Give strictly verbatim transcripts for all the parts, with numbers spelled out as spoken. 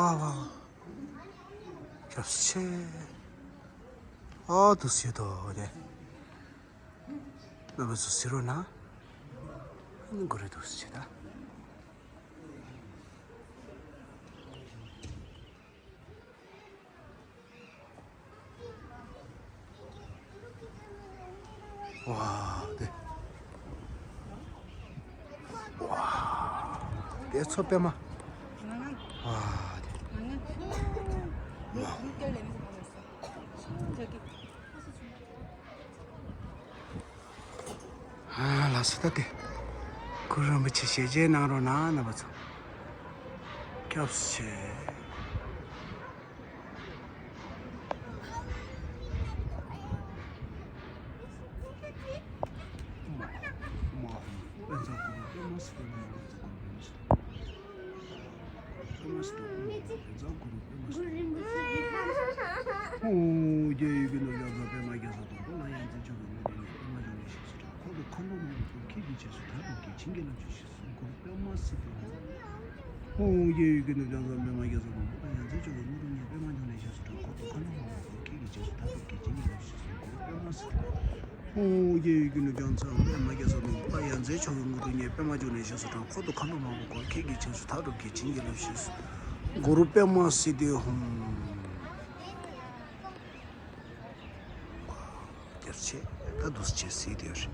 ཨ་བ། ཁྱབ་ཆེ། ཨ་དུ་སི་དོ་རེ། ན་བ་སུ་སི་རོ་ན། ཨ་ནི་གོ་རེ་དུ་སི་ཆེ་ད། ཝ་དེ། ཝ་དེ་ཚོ་པད་མ། ཝ་དེ། ཨ་ལགས་སོ། ད་དེ་གུ་རུ་རིན་པོ་ཆེ་ཞལ་མཇལ་གནང་རོགས་གནང་། རྣམ་པ་ཚོ། སྐྱབས་ཆེ། ཧོ། རྒྱལ་བའི་རྒྱུ་ནོར་རྒྱ་མཚོ་པད་མ་རྒྱལ་ས་དང་པོ་ཡ་མཚན་མཆོག་གི་ངོ་སྤྲོད་ཉེས་པད་མ་བྱུང་ནས་ཞེས་སུ་དྲང་ཁོ་ཐུགས་ཁ་ནོ་མ་བོ་ཁྱེད་ཀྱི་རྗེས་སུ་མཐའ་སྟོབས་ཀྱིས་བྱིན་གྱིས་བརླབས་ཞེས་སུ། ཁོ་ཐུགས་ཁ་ནོ་མ་བོ་ཁྱེད་ཀྱི་རྗེས་སུ་མཐའ་སྟོབས་ཀྱིས་བྱིན་གྱིས་བརླབས་ཞེས་སུ། གུ་རུ་པདྨ་སིདྡྷི་ཧཱུྃ། རྒྱལ་ཆེ། ད་འདུག་སེ་བྱས་སྲིད་དེ་རེད།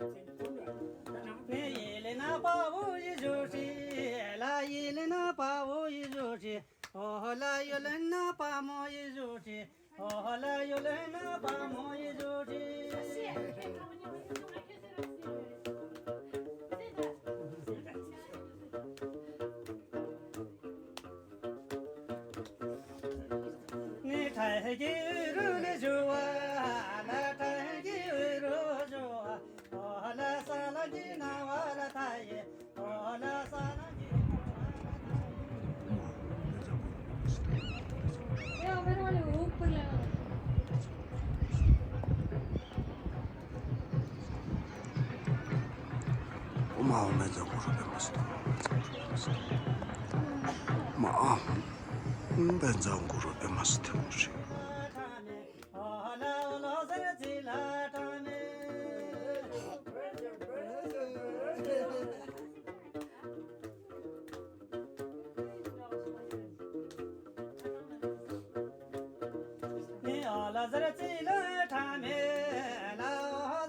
ཨོཾ་ཨཱཿཧཱུྃ་བཛྲ་གུ་རུ་པདྨ་སིདྡྷི་ཧཱུྃ། ཨོཾ་ཨཱཿཧཱུྃ་བཛྲ་གུ་རུ་པདྨ་སིདྡྷི་ཧཱུྃ། ཨོཾ་ཨཱཿཧཱུྃ་བཛྲ་གུ་རུ་པདྨ་སིདྡྷི་ཧཱུྃ།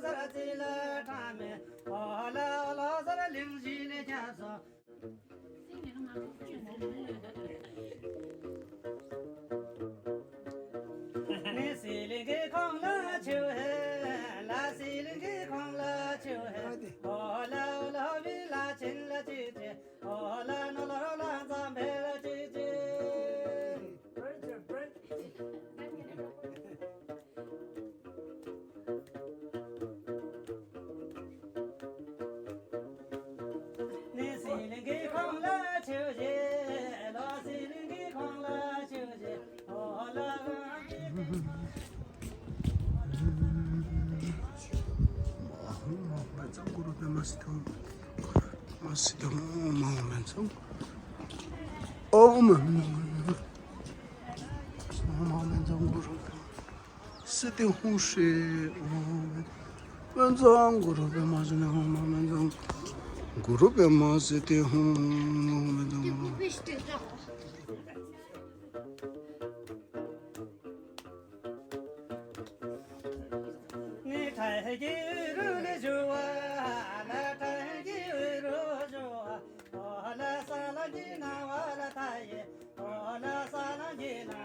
ཨོཾ་ཨཱཿཧཱུྃ་བཛྲ་གུ་རུ་པདྨ་སིདྡྷི་ཧཱུྃ། ཨོཾ་ཨཱཿཧཱུྃ་བཛྲ་གུ་རུ་པདྨ་སིདྡྷི་ཧཱུྃ། ཨོཾ་ཨཱཿཧཱུྃ་བཛྲ་གུ་རུ་པདྨ་སིདྡྷི་ཧཱུྃ། ཨོཾ་ཨཱཿཧཱུྃ་བཛྲ་གུ་རུ་པདྨ་སིདྡྷི་ཧཱུྃ། ཨོཾ་ཨཱཿཧཱུྃ་བཛྲ་གུ་རུ།